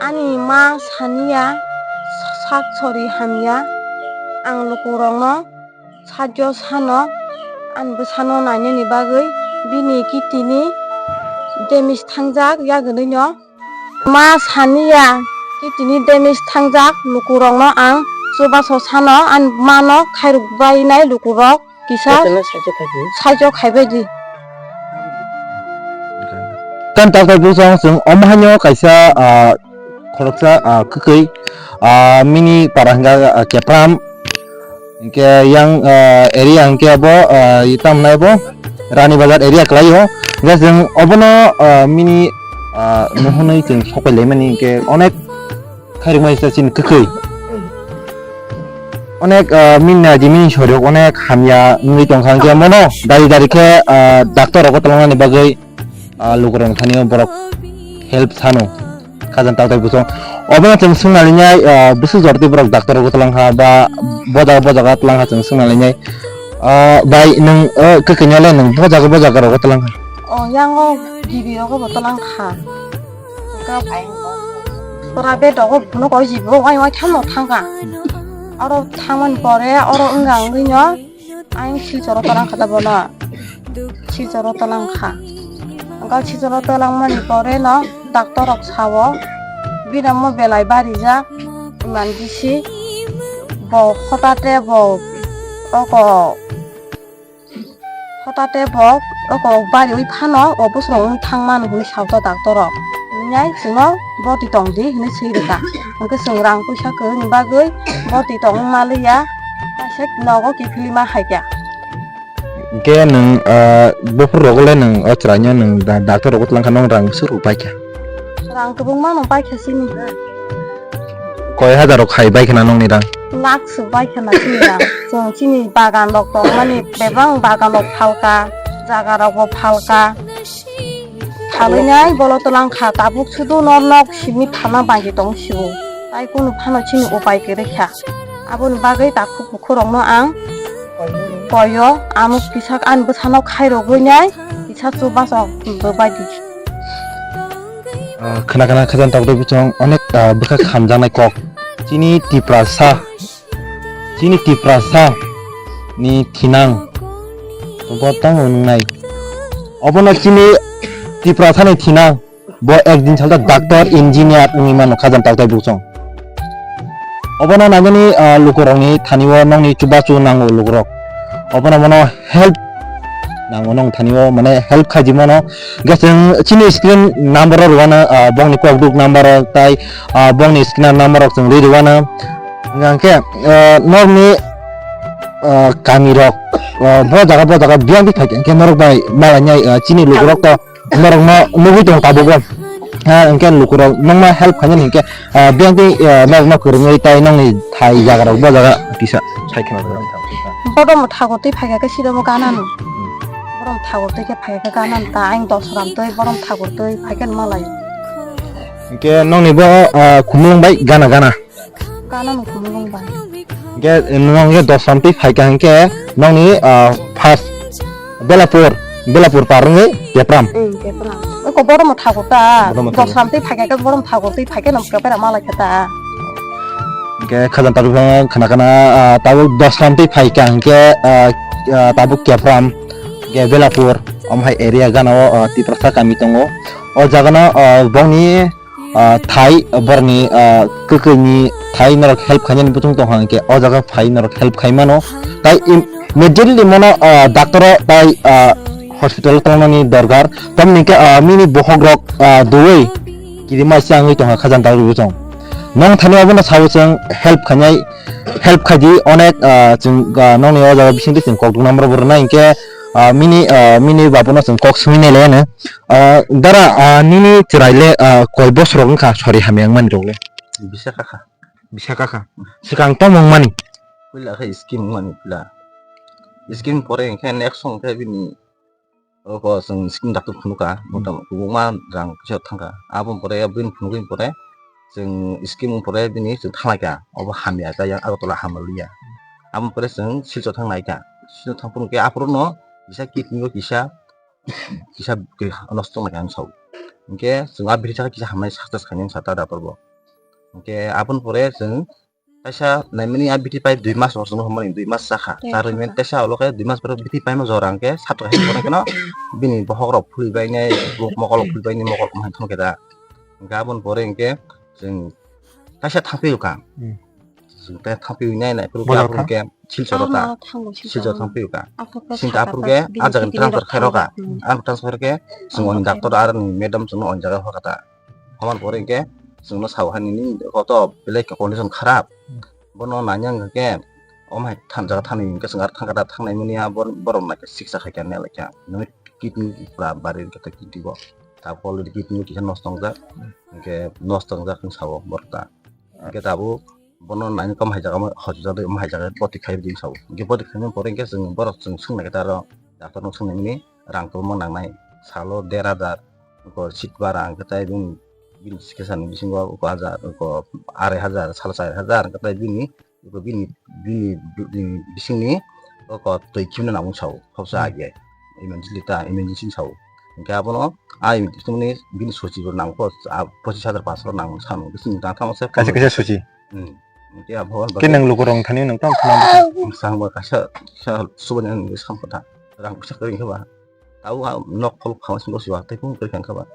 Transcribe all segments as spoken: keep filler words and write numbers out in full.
Ani ma saniya sak sori hamya, ang lukurokno sakyo sano, ani bwsano nainani bagwi bini kitini damage thangjak yagwnwino. Ma saniya kitini damage thangjak lukurokno ang chubaso sano, ani mano khairok bainai lukurok. Kisa Jotono saichok khai di. Saichok khai bai di. Kan tak tak bujang chwng omo haino kaisa, ah, khoroksa, ah, kwkwi, ah, mini para hwnkha, ah, Kepram. Hinkhe yang, ah, area hinkhe abo, ah, i tamnai bo Rani Bazar area kwlaio. Hinkhe chwng obono, ah, mini, ah, nuhunwi chwng sopai laimani hinkhe onek khairokma isa chini kwkwi. Onek, ah, minna jimini sorok onek hamya wngwi tongkha, hinkhe mono dari dari khe, ah, doctor rogo tolongani bagwi, ah, lukurok thani borok help sano khajang tak tak bwsong. Obono chwng swngna linai, ah, bwswk jorti borok doctor rogo tolongkha ba bojaga bojaga tolongkha chwng swngna linai. Ah, bai nwng, ah, kwkwi nole nwng bojaga bojaga rogo tolongkha. O yango gibi rogo bo tolongkha. Private rogo phunuk oi jibo, wai wai thamno thangkha. Oro thangmani pore, oro wngkha wngwino, ang Silchoro tolangkha da bono. Silchoro tolangkha. Wngkha Silchoro tolangmani pore no doctor rok sao, bini omo belai barijak, iman bisi, bo hotate bo oko Hotate bo oko bariwi phano o bwswrwng wng thangmani hwnwi sakha doctor rok. Wngnai chwngno boti tong di hwnwi swi rwkha. Hwnkhe chwng rang puisa kwrwngni bagwi boti tong wng maliya, kaisa nogo kiphilwi ma hai kha. Hwnkhe nwng, ah, buphuru rogo le nwng o chwraino nwng da-, doctor rogo twlang kha, nwng rang bwswk rw pai kha? Rang kwbangma no pai kha chini. Koi hajar rok khai bai khna nokni rang? Lakh swk bai khna chini rang. Chwng chini bagan rok tongmani bebak bagan rok phalka, jaga rok bo phalka. Phalwi nai bolo twlang kha, tabuk sudu nor nok simi thana bagi tong sibo. Tai kunu phano chini upai kwrwi kha. Aboni bagwi takhuk bukhuk rokno ang koyo, amuk kisa ani bwsano khairogwi nai kisa chubachu bo bai di. Ah, khna khna khajang tabuk bwsong onek, ah, bwkha khamjaknai kok. Chini Tiprasa, chini Tiprasa ni thinang bo tongo wngnai. Obono chini Tiprasa ni thinang bo ekdin salta doctor, engineer wngwi mano khajang tabuk bwsong. Obono nainani, ah, lukurokni thanio nokni chubachu nango lukurok. Obono bono help nango nong thanio, mane help khaidi mano. Hwnkhe chwng chini screen number o rwano, ah, bongni kokduk number o tai, ah, bongni screen number rok chwng rwi rwano. Hwnkhe, ah, norokni, ah, kami rok, ah, bo jaga bo jaga biyang di phaikha hwnkhe norok bai malainai, ah, chini lukurok to norokno nugwi tong tabugo. Ha, hwnkhe lukurok nokno help khainani hwnkhe, ah, biyang twi, ah, norokno kwrwngwi tai nokni thai jagarok bo jaga kisa sai kheno. Borom thago twi phaikha khe sidomo ganano. Borom thago twi khe phaikha khe ganano ta, ang dos ram twi borom thago twi phaikhe malai. Hwnkhe nokni bo, ah, khumulwng bai gana gana. Kana no khumulwng bai. Hwnkhe nwng hwnkhe dos ram twi phaikha hwnkhe nokni, ah, first Belapur, Belapur par wngwi Kepram. Hmm, Kepram. Oi ko borom thago ta. Borom thago. Dos ram twi phaikha khe borom thago twi phaikhe nwng Kepram malai kha ta. Hwnkhe khajang tabuk khna khna, ah, tabuk dos ram twi phaikha hwnkhe, ah, ah, tabuk Kepram, hwnkhe Belapur, omo hai area gana o, ah, Tiprasa kami tongo. O jaga no, ah, bongni ah, thai, borokni, ah, kwkwi ni thai norok help khainani buchung tongkha hwnkhe o jaga phai norok help khai mano. Tai im-, immediately mono, ah, doctor o tai, ah, hospital o tongnani dorkar. Tamni hwnkhe, ah, mini bokhok rok, ah, duwi kirima se wngwi tongkha khajang tabuk bwsong. Nong thani abono sao chwng help khainai, help khaidi onek, ah, chwng, ah, nongni o jaga bisingtwi chwng kok dukna borok rwnai hwnkhe, ah, mini, ah, mini babuno chwng kok swngwi nailaiano. Ah, dara, ah, nini chwrai le, ah, koi bosorok wngkha sori hamya wngmani rok le? Bisa kakha. Bisa kakha. Swkang tamo wngmani? Puila khe scheme wngmani puila. Scheme pore hwnkhe next song khe bini oko chwng scheme doctor phunukha, motamoti kwbangma rang kisa thangkha. Aboni pore bini phunukgwi pore chwng scheme wng pore bini chwng thanglaikha. Obo hamya khe yang Agartala hamya liya. Aboni pore chwng Silchar thang naikha. Silchar thang phunukhe aphuru no kisa kidney o kisa kisa nosto wnglaikha hinwi sao. Hinkhe chwng a bithi sakha kisa hamnai success khainai wngsa ta doctor bo. Hinkhe aboni pore chwng kaisa naimani a bithi pai dui mas rok chwngno hwnmani, dui mas chakha. Charwi men tesa ulo khe dui mas pore bithi paima jora hinkhe sato hai pore kheno bini bohok rok phuli bainai, mokol rok phuli bainai, mokol rok hai thangkhe da. Hinkhe aboni pore hinkhe chwng kaisa thangphi ka. Hmm. Chwng te thangphi nai nai phuru Bozor kha? Khe Silchar ta. Silchar thangphi ka. Sing ta phuru khe a jaga transfer khai roka. Hmm. Ang transfer khe chwng oni doctor ar ni madam chwngno oni jaga hor kha ta. Haman pore hinkhe chwngno sao hai nini koto belai khe condition kharap. Hmm. Bono nanya hinkhe om hai than jaga thani hinkhe chwng ar thangkha ta, thangnai mani ha bor-, borok naikhe siksa khai khe nai lai kha. Nini kidney pura bari hinkhe ta kidney bo. Ta already kidney kisa nosto wngjak. Hinkhe nosto wngjak wng sao borok ta. Hinkhe tabuk bono nai kam hai jaga hospital de hai jaga poti khai di sao. Hinkhe poti khai pore hinkhe chwng borok chwng swngnai khe ta aro doctor no swngnai mani rang kwbangma nangnai. Salo der hajar ko sit bara hinkhe tai bini, bini sikhe sani bisingo ko hajar ko arai hajar salo char hajar hinkhe tai bini Eko bini, bini, bini bisingni oko twi khimna nangmung sao, khopsa Hmm. age. Emergency ta, emergency sao. Hinkhe abono, a emergency ni bini sochi bo nangkho, a, pochis hajar panch rok nangmung sao. Bising tang tamo se Kaisa kaisa sochi. Hmm. Hinkhe abo Khe nwng lukurok thani nwng tamo khna Sang ba kaisa, kaisa subani ang sam kotha. Rang pusa kari khe ba. Tau a nok phol khama sing siwa, tei kung kari kha ba.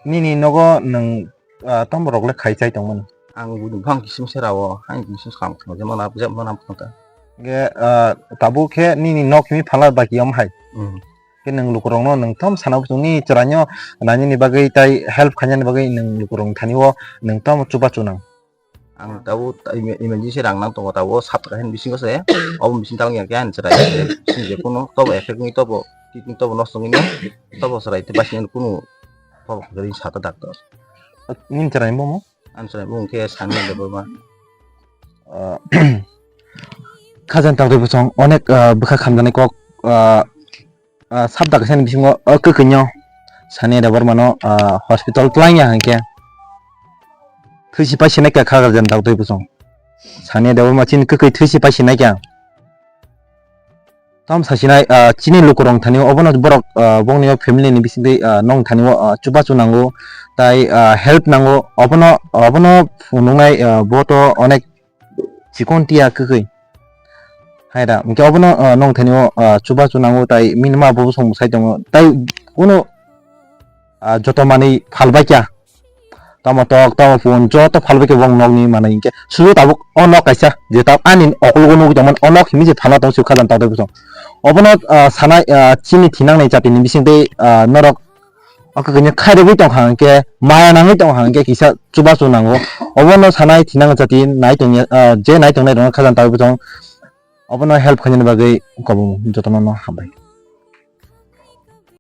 Nini nogo nwng, ah, tamo rok le khai chai tongmani. Ang bini bang kisim se rawo, ang kisim se kam kha, jemon ap-, jemon ap kha. Ge, ah, tabuk khe nini nok himi phala baki om hai. Hmm. Khe nwng lukurokno nwng tom sana buchungni chwraino nanini bagwi tai help khainani bagwi nwng lukurokni thani o nwng tom chubachu nang. Ang tabuk ta-, ime-, emergency rang nang tongo tabuk sat taka hini bisingo se, obo bising talong ya khe ani chwrai se, bising je kunu tobo effect ni tobo, kidney tobo nosto wngwi no, tobo chwrai te basing ani kunu tobo kwrwi sata doctor. Nini chwrai bomo? Ani chwrai bo hwnkhe Sania Debbarma. Ah, Khajani Tokdoi Bosong onek, ah, bwkha khamjaknai kok, ah, ah, sabda kaisani bisingo, ah, kwkwi no Sania Debbarma no, ah, hospital twlang ya hinkhe thwi si pai sinai kha Khajani Tokdoi Bosong. Sania Debbarma chini kwkwi thwi si pai sinai kha. Tam sasinai, ah, chini lukurok thani obono borok, ah, bongni o family ni bisingtwi, ah, nong thani o, ah, chubachu nango, tai, ah, help nango, obono, obono phunuknai, ah, bo to onek chikon tiya kwkwi. Hai da, hinkhe obono, ah, nong thani o, ah, chubachu nango, tai minima bo bosong bwsai tongo, tai kunu ah, joto manwi phalbai kha. Tamo tok, tamo phone, joto phalbai kha bong nokni manwi hinkhe. Sudu tabuk o nok kaisa, je tab ani okologo nugwi tongmani, o nok himwi je phalna tong sio Khajani Tokdoi Bosong. Obono, ah, sanai, ah, chini thinangnai jatini bisingtwi, ah, norok o kwkwi khairogwi tongkha hinkhe, maya nangwi tongkha hinkhe kisa chubachu nango. Obono sanai thinang jati nai tongya, ah, je nai tongnai rokno Khajani Tokdoi Bosong. Obono help khainani bagwi kobong jotono no hambai.